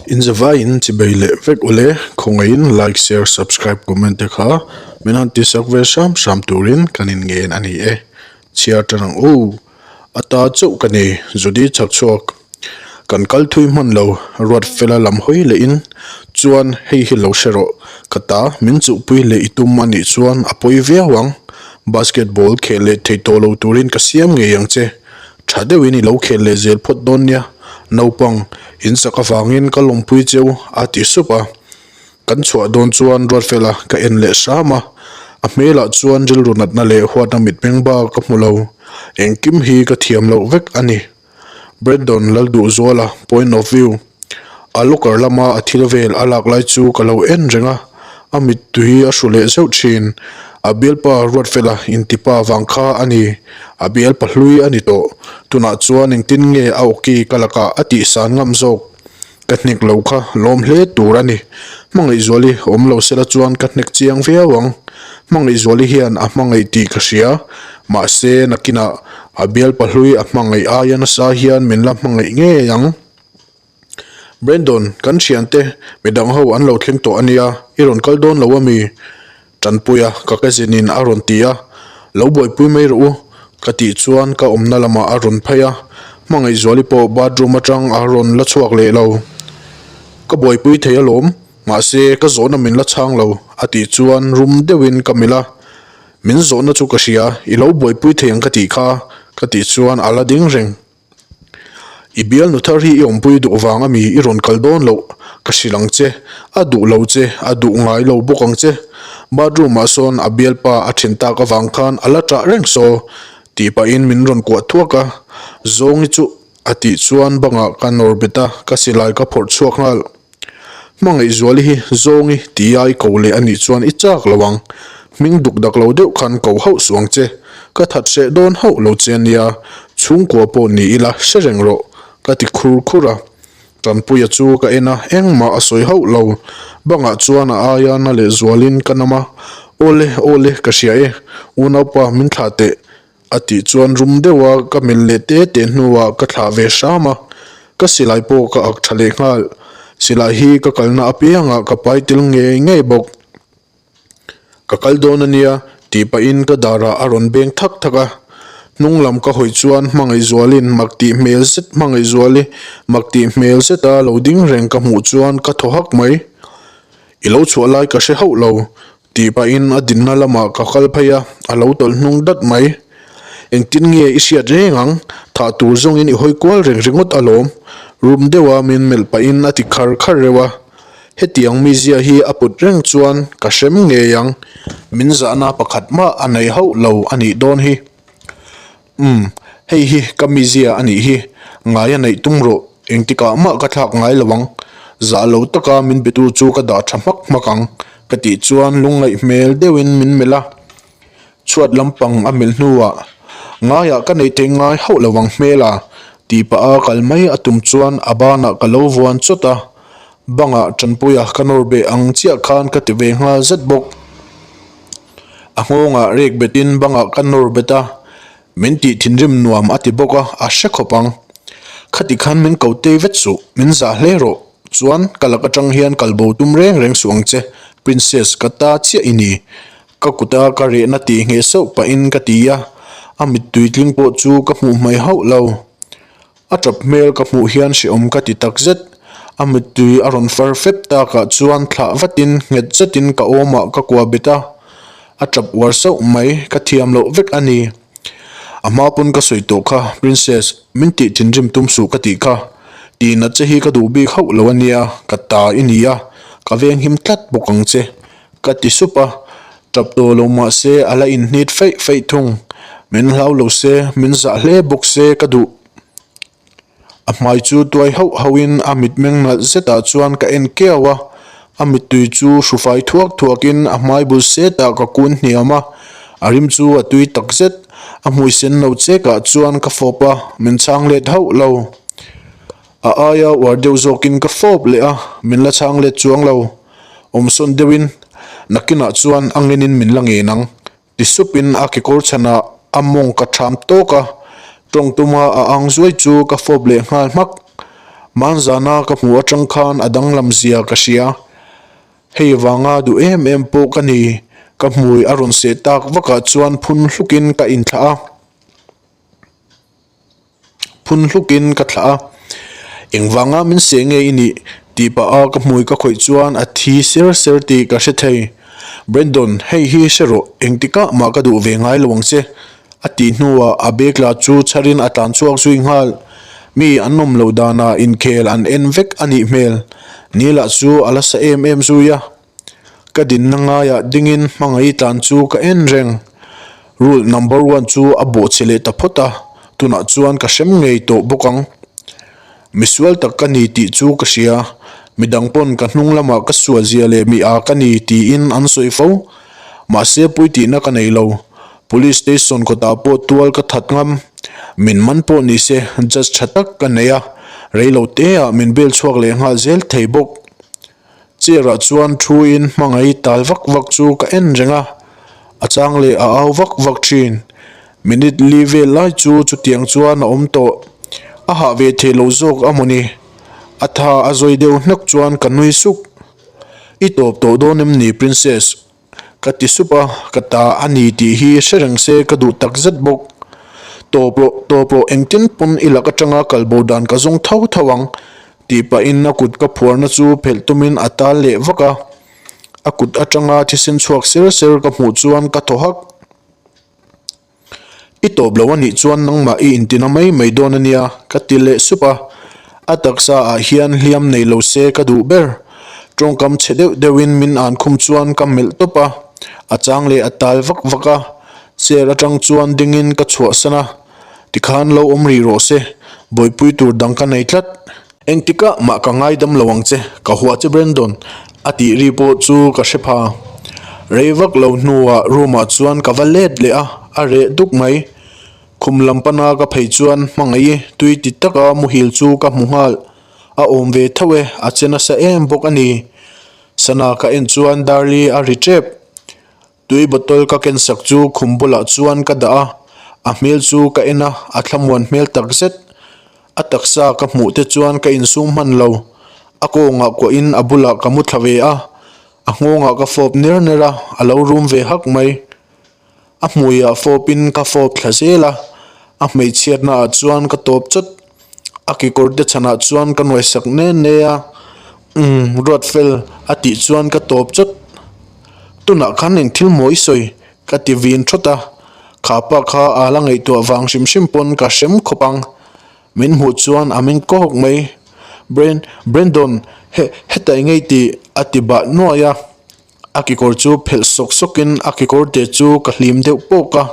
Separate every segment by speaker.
Speaker 1: Inzavaiin chibei leh vek ule khawngaihin like share subscribe comment te kha min han tisak ve hram hram turin kan in ngen a ni e. Chhiar tan ang u. A ta chauh ka ni Judy chhak chhuak. Kan kal thui hman lo ruat fela lam hawi leh in chuan hei hi lo hre rawh ka ta min chuhpui leh i tum a nih chuan a pawi viau ang. Basketball khel leh thei tawh lo turin ka siam ngei ang che. Tha deuhin i lo khel leh zel phawt dawn nia, naupang, in sak avangin ka lawmpui cheu a ti sup a. Kan chhuah dawn chuan Ruatfela ka en leh hram a, a hmelah chuan rilru natna leh huatna mitmeng bak ka hmu lo. Engkim hi ka thiam loh vek a ni. Brandon Lalduhzuala point of view. A locker lama a thil vel a lak lai chu ka lo en reng a, a mittui a hru leh zeuh thin. A bialpa Ruatfela intipa vang kha a ni, a bialpa hlui a ni tawh. Tunah chuan engtin nge a awki ka lakah a tihsan ngam zawk? Ka hnek lo kha lawm hle tur a ni. Hmangaihzuali awm lo sela chuan ka hnek chiang viau ang. Hmangaihzuali hian a hmangaih tih ka hria, mahse nakinah a bialpa hlui a hmangaih aia nasa hian min la hmangaih ngei ang. Brandon, kan thiante midang ho an lo thleng tawh a nia, i rawn kal dawn lo a mi? Tanpuia ka cousin in a rawn ti a, lo buaipui mai rawh u ka tih chuan ka awmna lamah a rawn phei a, Hmangaihzuali pawh bathroom atang a rawn la chhuak leh lo. Ka buaipui thei alawm, mahse ka zawhna min la chhang lo a tih chuan rum deuhin ka melh a, min zawhna chu ka hria, i lo buaipui thei ang ka tih kha ka tih chuan a la ding reng. I bialnu thar hi i awmpui duh vang ami i rawn kal dawn loh ka hrilh ang che, a duh lo che, a duh ngai lo bawk ang che. Bathroom ah sawn a bialpa a then tak avang khan a la ṭah reng saw tih pahin min rawn kuah thuak a, Zawngi chu a tih chuan bangah ka nawr bet a, ka silai ka phawrh chhuak nghal. Hmangaihzuali hi Zawngi tia i ko leh a nih chuan i chak lo ang. Hming duk dak lo deuh khan ko hauh suh ang che. Ka that hreh dawn hauh lo che ania, chhungkua pawh ni ila hre reng rawh, ka ti khur khur a. Tanpuia chu ka en a, engmah a sawi hauh lo. Bangah chuan a aia na lehzualin ka nam a, Awle, awle, ka hria e, unaupa min thlah teh, A tih chuan rum deuha ka melh leh te te hnuah ka thlah ve hram a, ka silai pawh ka ak tha leh nghal. Silai hi ka kalna apiangah ka pai tel ngei ngei bawk. Ka kal dawn a nia tih pahin ka darah a rawn beng thak thak a. Hnung lam ka hawi chuan Hmangaihzualin mak tih hmel zet Hmangaihzuali mak tih hmel zeta lo ding reng ka hmuh chuan ka thaw hak mai. I lo chhuah lai ka hre hauh lo. Tih pahin a dinna lamah ka kal phei a, a lo tawlh hnung dat mai. Engtin nge i hriat reng ang? Thah tur zawngin i hawi kual reng ringawt alawm. Rum deuha min melh pahin a ti khar khar reuh a. Hetiang mizia hi a put reng chuan ka hrem ngei ang. Min zahna pakhat mah a nei hauh lo a nih dawn hi. Umm, hei hi ka mizia a nih hi, ngai a neih tum rawh, engtikah mah ka thlak ngai lo ang, zah lo taka min betu chu ka dah tha hmak hmak ang, ka tih chuan lungngaih hmel deuhin min melh a, chhuat lampang a melh hnuah, Ngaiah ka neih theih ngai hauh lo ang hmel a, tih pah a kal mai a tum chuan a banah ka lo vuan chawt a, bangah tanpuia ka nawr beh ang chiah khan ka ti ve nghal zet bawk. A nghawngah rek betin bangah ka nawr bet a, min tih thinrim nuam a ti bawk a, a hre khawp ang. Khati khan min ko tei vet suh, min zah hle rawh. Chuan ka lak atang hian kal bo tum reng reng suh ang che, Princess ka ta chiah i ni. Ka kuta ka rehna tih ngheh sauh pahin ka ti a, a mittui tling pawh chu ka hmuh hmai hauh lo. A tap hmel ka hmuh hian hrehawm ka ti takzet. A mittui a rawn far fep takah chuan thlah vatin nghet zetin ka awmah ka kua bet a. A tap uar sauh mai, ka thiam loh vek a ni. A hma pawn ka sawi tawh kha, Princess, min tih thinrim tum suh ka tih kha. Tihna che hi ka duh bik hauh lo a nia, ka ta i ni a, ka venghim tlat bawk ang che, ka ti sup a. Tap tawh lo mah se a la inhnit feih feih thung. Min hlau lo se, min zah hle bawk se ka duh. A hmai chu tuai hauh hauhin a mitmeng nalh zetah chuan ka en kiau a, a mittui chu hrufai thuak thuakin a hmai bul setah ka kun hniam a, a rim chu a tui tak zet. A hmui sen no chekah chuan ka fawp a, min chhang let hauh lo. A aia uar deuh zawkin ka fawp leh a, min la chhang let chuang lo. Awmsawn deuhin nakinah chuan a ngenin min la ngen ang. Ti supin a kekawr chhanah a mawng ka ṭham tawk a, ṭawng tuma a ang zuai chu ka fawp leh nghal hmak. Hmanzana ka hmuh atang khan a danglam zia ka hria. Hei vanga duh em em pawh ka ni. Ka hmui a rawn seh tak vakah chuan phun hlukin ka inthlah a. Phun hlukin ka thlah a. Engvanga min seh nge i nih? tih pah a ka hmui ka khawih chuan a thi ser ser tih ka hre thei. Brandon, hei hi hre rawh, engtikah mah ka duh ve ngai lo ang che. A tih hnuah a bag la chu chharin a tlan chhuak zui nghal. Mi an awm loh danah inkhel an en vek a nih hmel. Ni lah chu a la sa em em zui a. Ka dinna ngaiah dingin hmangaih tlan chu ka en reng. Rule number one chu a bawhchhe leh ta phawt a, tunah chuan ka hrem ngei tawh bawk ang. Misual tak ka ni tih chu ka hria, midang pawn ka hnung lamah ka sual zia leh mi a ka ni tiin an sawi fo. Mahse pui tihna ka nei lo. Police station kawtah pawh tual ka that ngam. Min man pawh ni se judge tha tak ka nei a, reilo teah min bel chhuak leh nghal zel thei bawk. Chair ah chuan thu in hmangaih tal vak vak chu ka en reng a, a chang leh a au vak vak thin. Minute li vel lai chu chutiang chuan a awm tawh. A hah ve thei lo zawk a mawni. A tha a zawi deuh hlek chuan ka nui suk. I tawp tawh dawn em ni princess? Ka ti sup a, ka ta a ni tih hi hre reng se ka duh tak zet bawk. Tawp rawh, tawp rawh, engtin pawn i lak atanga kal bo dan ka zawng tho tho ang, tih pahin a kut ka phuarna chu phelh tumin a tal leh vak a. A kut atanga thisen chhuak ser ser ka hmuh chuan ka thaw hak. I tawp lo anih chuan nangmah i intina mai mai dawn ania ka ti leh sup a, a taksa ah hian hliam nei lo se ka duh ber. Tawngkam chhe deuh deuhin min an khum chuan ka melh tawp a, a chang leh a tal vak vak a, chair atang chuan dingin ka chhuahsan a, tikhan lo awm rih rawh se, buaipui tur dang ka nei tlat. Engtikah mah ka ngaidam lo ang che, ka hua che Brandon, a tih ri pawh chu ka hre pha. Rei vak lo hnuah room ah chuan ka va let leh a, a reh duk mai. Khum lam pana ka phei chuan hmangaih tui ti taka muhil chu ka hmu nghal. A awm ve tho e, a che nasa em bawk a ni. Sana ka en chuan Darli a ri tep. Tui bottle ka ken sak chu khum bulah chuan ka dah a, a hmel chu ka en a, a thlamuan hmel tak zet. A taksa ka hmuh te chuan ka insum hman lo. A kawngah kuahin a bulah ka mu thla ve a, a nghawngah ka fawp ner ner a, a lo rum ve hak mai. A hmuiah fawpin ka fawp thla zel a, a hmeichhiatna ah chuan ka tawp chawt. A kekawr te chhanah chuan ka nuaisak ne ne a, Umm, Ruatfel a tih chuan ka tawp chawt. Tunah khan eng thil maw i sawi? ka ti vin thawt a, kha pa kha a la ngaihtuah vang hrim hrim pawn ka hrem khawp ang. Min hmuh chuan a meng kawk mai. Bren, Brandon, he, heta eng ngei tih? a ti bah nuai a. A kekawr chu phelh sawk sawkin a kekawr te chu ka hlim deuh pawk a.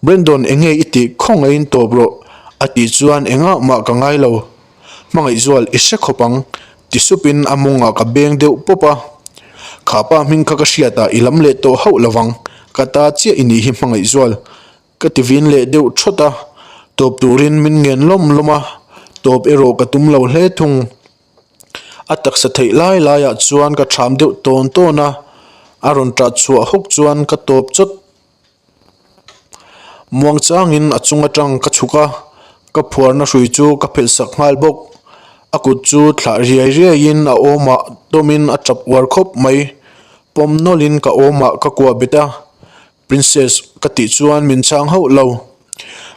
Speaker 1: Brandon enge i tih khawngaihin tawp rawh a tih chuan engah mah ka ngai lo. Hmangaihzual i hre khawp ang ti supin a mawngah ka beng deuh pawp a. Kha pa hming kha ka hriat a i lam leh tawh hauh lovang ka ta chiah i nih hi Hmangaihzual ka ti vin leh deuh thawt a. Tawp turin min ngen lawm lawm a, tawp erawh ka tum lo hle thung. A taksa theih lai laiah chuan ka ṭham deuh tawn tawn a, a rawn ṭah chhuah hawk chuan ka tawp chawt. Muang changin a chung aṭang ka chhuk a, ka phuarna hrui chu ka phelh sak nghal bawk. A kut chu thlah riai riaiin a awmah tawmin a ṭap uar khawp mai. Pawm nawlhin ka awmah ka kuah bet a, Princess ka tih chuan min chhang hauh lo.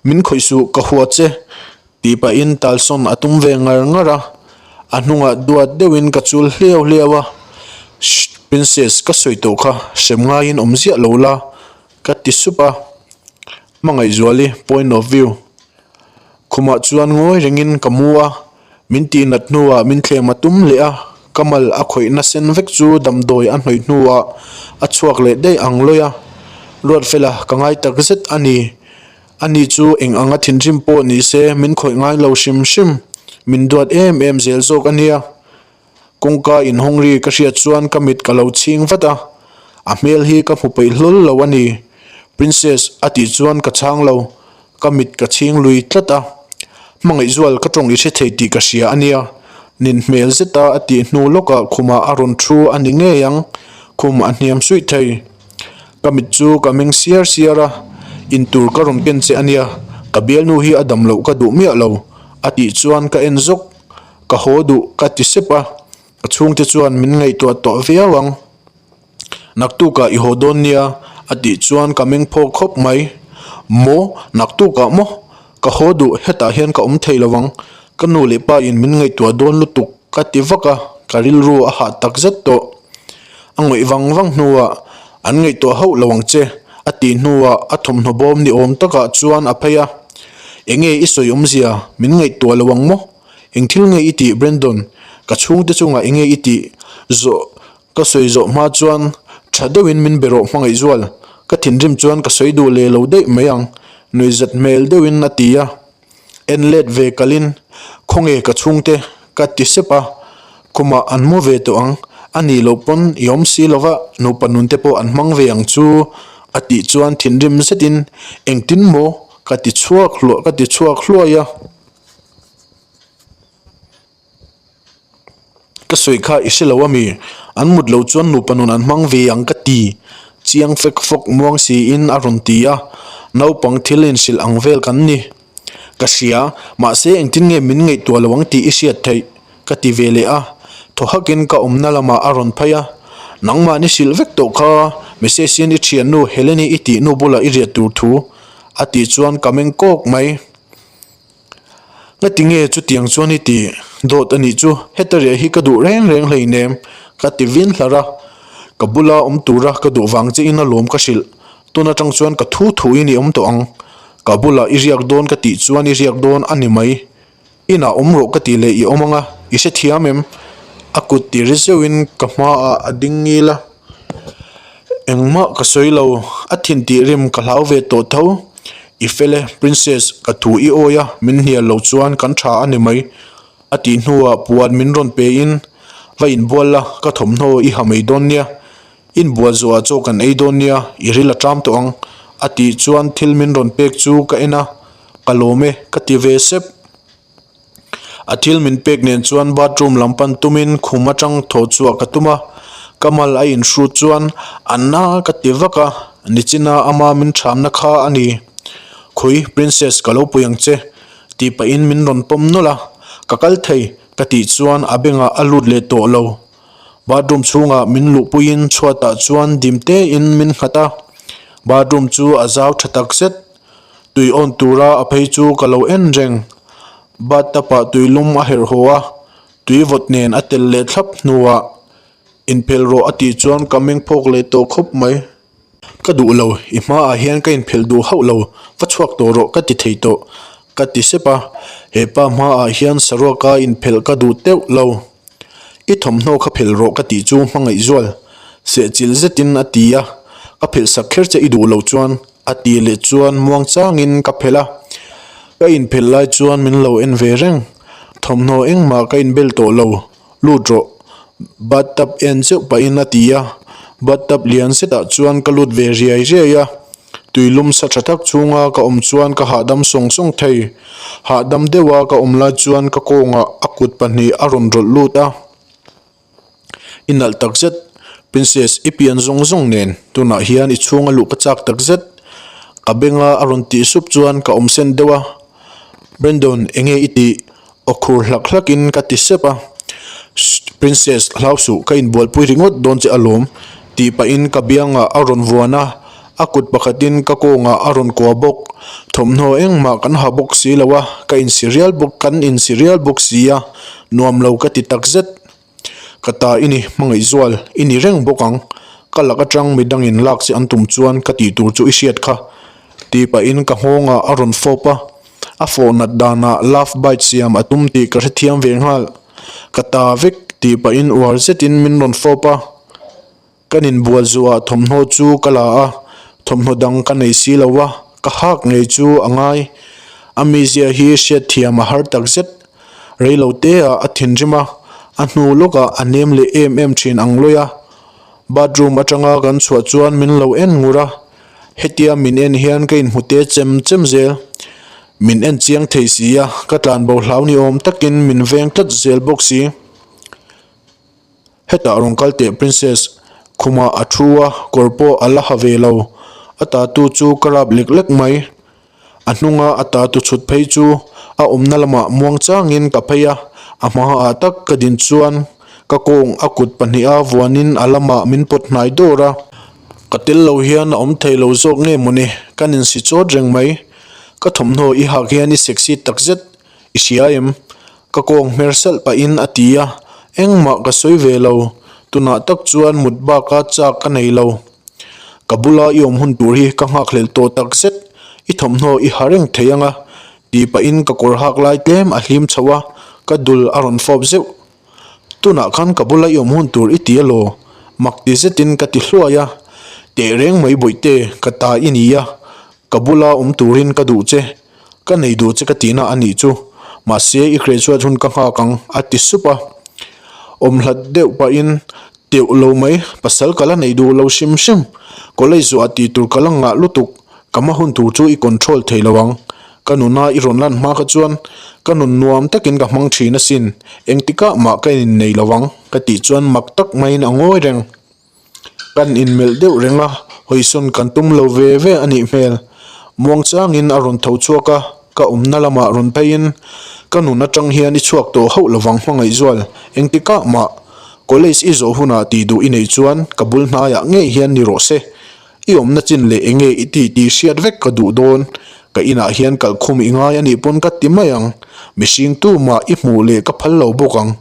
Speaker 1: Min khawih suh ka hua che tih pahin talsawn a tum ve ngar ngar a. A hnungah duat deuhin ka chul hliau hliau a. Shh Princess ka sawi tawh kha hrem ngaiin awm ziah lo la ka ti sup a. Hmangaihzuali point of view. Khumah chuan ngawi rengin ka mu a, min tihnat hnuah min thlem a tum leh a, ka mal a khawihna sen vek chu damdawi a hnawih hnuah a chhuak leh daih ang lawi a. Ruatfela ka ngai tak zet a ni. Ani chu eng anga thinrim pawh ni se min khawih ngai lo hrim hrim, min duat em em zel zawk a nia. Kawngka inhawng ri ka hriat chuan ka mit ka lo chhing vat a, a hmel hi ka hmu peih hlawl lo a ni. Princess a tih chuan ka chhang lo, ka mit ka chhing lui tlat a. Hmangaihzual ka tawng i hre thei tih ka hria a nia, nin hmel zeta a tih hnu lawkah khumah a rawn thu a ni ngei ang, khum a hniam suih thei. Ka mit chu ka meng siar siar a, intur ka rawn ken che a nia, ka bialnu hi a dam loh ka duh miah lo, a tih chuan ka en zawk. Ka haw duh ka ti sep a, ka chhungte chuan min ngaihtuah tawh viau ang. Naktukah i haw dawn nia a tih chuan ka meng phawk khawp mai. Maw? Naktukah maw? Ka haw duh, hetah hian ka awm thei lo ang. Ka nu leh pa in min ngaihtuah dawn lutuk ka ti vak a, ka rilru a hah tak zet tawh. A ngawih vang vang hnuah an ngaihtuah hauh lo ang che a tih hnuah a thawmhnaw bawm ni awm takah chuan a phei a. Enge i sawi awmzia? Min ngaihtuah lo ang maw? Eng thil nge i tih Brandon? Ka chhungte chungah enge i tih zawh Ka sawi zawh hma chuan tha deuhin min be rawh hmangaih zual, ka thinrim chuan ka sawi duh leh lo daih mai ang, nuihzat hmel deuhin a ti a. En let ve kalin, Khawnge ka chhungte? ka ti sep a, Khumah an mu ve tawh ang, a nih loh pawn i awm si lova nupa nunte pawh an hmang ve ang chu a tih chuan thinrim zetin, Engtin maw? ka ti chhuak hluah ka ti chhuak hluai a. Ka sawi kha i hre lo ami? An mut loh chuan nupa nun an hmang ve ang ka ti. Chiang fek fawk muang siin a rawn ti a, naupang thil inhrilh ang vel kan ni. Ka hria, mahse engtin nge min ngaihtuah lo ang tih i hriat theih? Ka ti ve leh a, thaw hakin ka awmna lamah a rawn phei a. Nangmahni hrilh vek tawh kha, message in i thiannu Heleni i tih nu bulah i riat tur thu a tih chuan ka meng kawk mai. Ngati nge chutiang chuan i ti? Dawt a nih chu, heta riah hi ka duh reng reng hleinem, ka ti vin hlar a. Ka bula awm tura ka duh vang che in alawm ka hrilh. Tun atang chuan ka thu thu in i awm tawh ang. Ka bulah i riak dawn ka tih chuan i riak dawn a ni mai. Inah awm rawh ka tih leh i awm ang a, i hrethiam em? A kut ti ri zeuhin ka hmaah a ding ngil a. Engmah ka sawi lo, a thin tih rim ka hlau ve tawh tho. I fel e, Princess, ka thu i awi a, min hnial lo chuan kan tha a ni mai. A tih hnuah puan min rawn pe in, Va inbual la, ka thawmhnaw i ha mai dawn nia. Inbual zawhah chaw kan ei dawn nia, i ril a ṭam tawh ang. A tih chuan thil min rawn pek chu ka en a, Ka lawm e, ka ti ve sep. A thil min pek nen chuan bathroom lam pan tumin khum atang thaw chhuah ka tum a, ka mal a inhrut chuan a na ka ti vak a, nichina ama min thamna kha a ni. Khawi princess ka lo pui ang che tih pahin min rawn pawm nawlh a, ka kal thei ka tih chuan a bengah a lut leh tawh lo. Bathroom chhungah min luhpuiin chhuatah chuan dim tein min nghat a, bathroom chu a zau tha takzet. Tui awn tura a phei chu ka lo en reng. Bathtub ah tui lum a herh haw a, tui vawt nen a tel leh thlap hnuah inphelh rawh a tih chuan ka meng phawk leh tawh khawp mai. Ka duh lo, i hmaah hian ka inphelh duh hauh lo, va chhuak tawh rawh ka ti thei tawh, ka ti sep a, hepa hmaah hian saruaka inphelh ka duh teuh lo. I thawmhnaw kha phelh rawh ka tih chu hmangaih zual, sehchilh zetin a ti a, ka phelh sak kher che i duh loh chuan A tih leh chuan muang changin ka phelh a, ka inphelh lai chuan min lo en ve reng. Thawmhnaw engmah ka inbel tawh lo, lut rawh. Bathtub en zeuh pahin a ti a, bathtub lian zetah chuan ka lut ve riai riai a. Tuilum sa tha tak chhunga ka awm chuan ka hahdam sawng sawng thei. Hahdam deuha ka awm lai chuan ka kawngah a kut pahnih a rawn rawlh lut a. I nalh tak zet, Princess, i pian zawng zawng nen tunah hian i chhung a luh ka chak tak zet. Ka benga a rawn tih sup chuan ka awm sen deuh a, Brandon, enge i tih? Aw khur hlak hlak in ka ti sep a, Shh, Princess, hlau suh, ka inbualpui ringawt dawn che alawm, tih pahin ka biangah a rawn vuan a, a kut pakhatin ka kawngah a rawn kua bawk. Thawmhnaw engmah kan ha bawk si lo a, ka insi rial bawk, kan insi rial bawk si a, nuam lo ka ti tak zet. Ka ta i ni, hmangaih zual i ni reng bawk ang. Ka lak atang midangin lak che an tum chuan ka tih tur chu i hriat kha. Tih pahin ka nghawngah a rawn fawp a, a fawh nat danah love bite siam a tum tih ka hrethiam ve nghal. Ka ta vek tih pahin uar zetin min rawn fawp a. Kan inbual zuah thawmhnaw chu ka la a, thawmhnaw dang ka nei si lo a, ka hak ngei chu a ngai. A mizia hi hriatthiam a har tak zet. Rei lo te ah a thinrim a, a hnu lawkah a nem leh em em thin ang lawi a. Bathroom atanga kan chhuah chuan min lo en ngur a, hetia min en hian ka inhmu te chem chem zel. Min en chiang thei si a, ka tlanbo hlau ni awm takin min veng tlat zel bawk si. Hetah rawn kal teh Princess, khumah a thu a, kawr pawh a la ha ve lo. A tatu chu ka rap lek lek mai. A hnunga a tatu chhut phei chu a awmna lamah muang changin ka phei a, A hmaah tak ka din chuan ka kawng a kut pahniha vuanin a lamah min pawt hnai dawr a. Ka tel lo hian a awm thei lo zawk nge mawni, kan insi chawt reng mai. Ka thawmhnaw i hak hian i sexy takzet i hria em? Ka kawng hmer salh pahin a ti a, engmah ka sawi ve lo, tunah tak chuan mut baka chak ka nei lo. Ka bula i awm hun tur hi ka nghakhlel tawh takzet, i thawmhnaw i ha reng thei anga tih pahin ka kawr hak lai tlem a hlim chho a, ka dul a rawn fawp zeuh. Tunah khan ka bula i awm hun tur i ti elaw? Mak ti zetin ka ti hluai a, Tehreng mai bawihte, ka ta i ni a, ka bula awm turin ka duh che, ka nei duh che ka tihna a nih chu, mahse i graduate hun ka nghak ang a ti sup a. Awm hlat deuh pahin teuh lo mai, pasal ka la nei duh lo hrim hrim, college zuah tih tur ka la ngah lutuk, ka hma hun tur chu i control thei lo ang, ka nuna i rawn lan hma kha chuan ka nun nuam takin ka hmang thin asin, engtikah mah ka innei lo ang ka tih chuan mak tak maiin a ngawi reng. Kan inmelh deuh reng a, hawisawn kan tum lo ve ve a nih hmel. Muangchangin a rawn tho chhuak a, ka awmna lamah rawn pheiin, Ka nun atang hian i chhuak tawh hauh lovang hmangaihzual, engtikah mah college i zawh hunah tih duh i neih chuan ka bul hnaiah ngei hian ni rawh se. I awmna chin leh enge i tih tih hriat vek ka duh dawn. Ka inah hian kalkhum i ngai a nih pawn ka ti mai ang. Mihring tumah i hmuh leh ka phal lo bawk ang.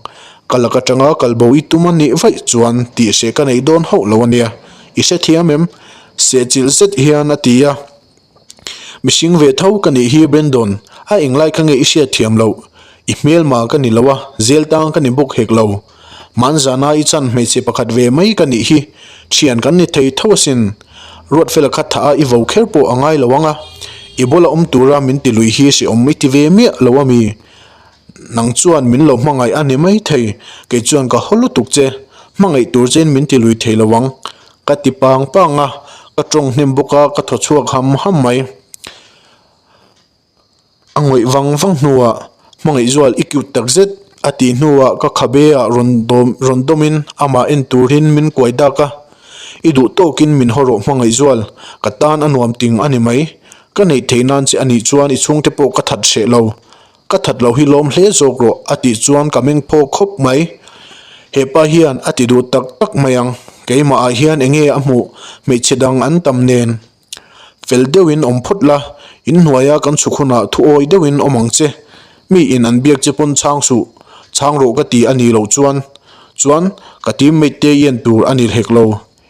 Speaker 1: Ka lak atanga kalbo i tum a nih vaih chuan tihhreh ka neih dawn hauh lo a nia. I hrethiam em? Sehchilh zet hian a ti a. Mihring ve tho ka nih hi Brandon, a englai kha nge i hriatthiam loh? I hmelma ka ni lo a, zel tang ka ni bawk hek lo. Hmanzana i chan hmeichhe pakhat ve mai ka nih hi, thian kan ni thei tho asin. Ruatfela kha thah a i vo kher pawh a ngai lo ang a, i bula awm tura min ti lui hi hrehawm i ti ve miah lo a mi? Nang chuan min lo hmangaih a ni mai thei, kei chuan ka haw lutuk che, hmangaih tur chein min ti lui thei lo ang, ka ti pang pang a, ka tawng hnem bawk a, ka thaw chhuak ham ham mai. A ngawih vang vang hnuah hmangaihzual i cute tak zet a tih hnuah ka khabe ah rawn dawm rawn dawmin amah en turin min kuai dak a, I duh tawkin min haw rawh hmangaihzual, ka tan a nuam ting a ni mai, ka neih theih nan che a nih chuan i chhungte pawh ka that hreh lo. Ka that lo hi lawm hle zawk rawh a tih chuan ka meng phawk khawp mai. Hepa hian a ti duh tak tak mai ang, keimah ah hian enge a hmuh hmeichhe dang an tam nen. Fel deuhin awm phawt la, inhnuaia kan chhuk hunah thu awi deuhin awm ang che. Mi in an biak che pawn chhang suh, chhang rawh ka ti a nih loh chuan. Chuan, ka teammate te i en tur a ni hlek lo.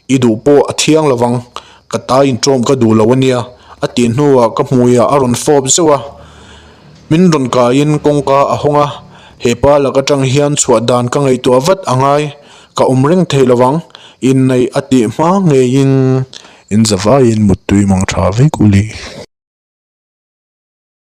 Speaker 1: I duh pawh a thiang lo vang, ka ta inṭawm ka duh lo a nia, a tih hnuah ka hmuiah a rawn fawp zeuh a. Min rawn kaiin kawngka a hawng a, hepa lak aṭang hian chhuah dan ka ngaihtuah vat a ngai, ka awm reng thei lo vang, inneih a tih hma ngeiin. In zavaiin muttui mang ṭha vek uli.